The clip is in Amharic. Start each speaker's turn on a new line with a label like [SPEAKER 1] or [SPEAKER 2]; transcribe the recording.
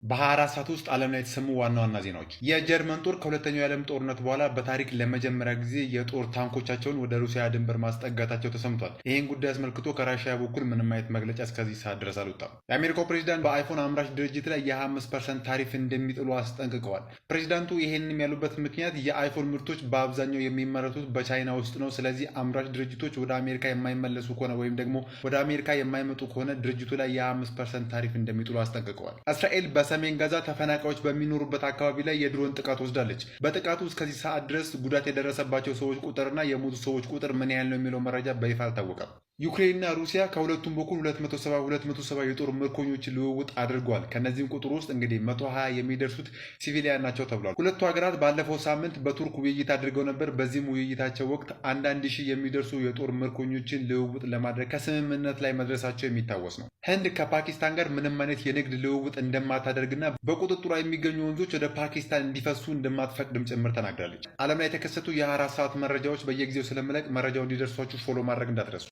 [SPEAKER 1] በ24 ሰዓት ውስጥ ዓለም ላይ የተሰሙ ዋና ዋና ዜናዎች። የጀርመን ጦር ከሁለተኛው የዓለም ጦርነት በኋላ በታሪክ ለመጀመሪያ ጊዜ የጦር ታንኮቻቸውን ወደ ሩሲያ ድንበር ማስጠጋታቸው ተሰምቷል። ይህን ጉዳይ አስመልክቶ ከራሽያ በኩል ምንም አይነት መግለጫ እስከዚህ ሰዓት ድረስ አልወጣም። የአሜሪካው ፕሬዚዳንት በአይፎን አምራች ድርጅት ላይ የ25% ታሪፍ እንደሚጥሉ አስጠንቅቀዋል። ፕሬዚዳንቱ ይህንም ያሉበት ምክንያት የአይፎን ምርቶች በአብዛኛው የሚመረቱት በቻይና ውስጥ ነው። ስለዚህ አምራች ድርጅቶች ወደ አሜሪካ የማይመለሱ ከሆነ ወይም ደግሞ ወደ አሜሪካ የማይመጡ ከሆነ ድርጅቱ ላይ የ25% ታሪፍ እንደሚጥሉ አስጠንቅቀዋል። እስራኤል በሰሜን ጋዛ ተፈናቃዮች በሚኖሩበት አካባቢ ላይ የድሮን ጥቃት ወስዳለች። በጥቃቱ እስከዚህ ሰዓት ድረስ ጉዳት የደረሰባቸው ሰዎች ቁጥርና የሞቱ ሰዎች ቁጥር ምን ያህል ነው የሚለው መረጃ በይፋ አልታወቀም። ዩክሬንና ሩሲያ ከሁለቱም በኩል 270 270 የጦር ምርኮኞች ልውውጥ አድርጓል። ከነዚህም ቁጥር ውስጥ እንግዲህ 120 የሚደርሱት civilian ናቸው ተብሏል። ሁለቱ ሀገራት ባለፈው ሳምንት በቱርክ ውይይት አድርገው ነበር። በዚህም ውይይታቸው ወቅት አንዳንድ ሺህ የሚደርሱ የጦር ምርኮኞችን ልውውጥ ለማድረግ ከስምምነት ላይ መድረሳቸው የሚታወስ ነው። ህንድ ከፓኪስታን ጋር ምንም አይነት የንግድ ልውውጥ እንደማታደርግና በቁጥጥሯ የሚገኙ ወንዞች ወደ ፓኪስታን እንዲፈሱ እንደማትፈቅድም ጭምር ተናግራለች። ዓለም ላይ የተከሰቱ የ24 ሰዓት መረጃዎች በየጊዜው ስለምለቅ መረጃው እንዲደርሷችሁ follow ማድረግ እንዳትረሱ።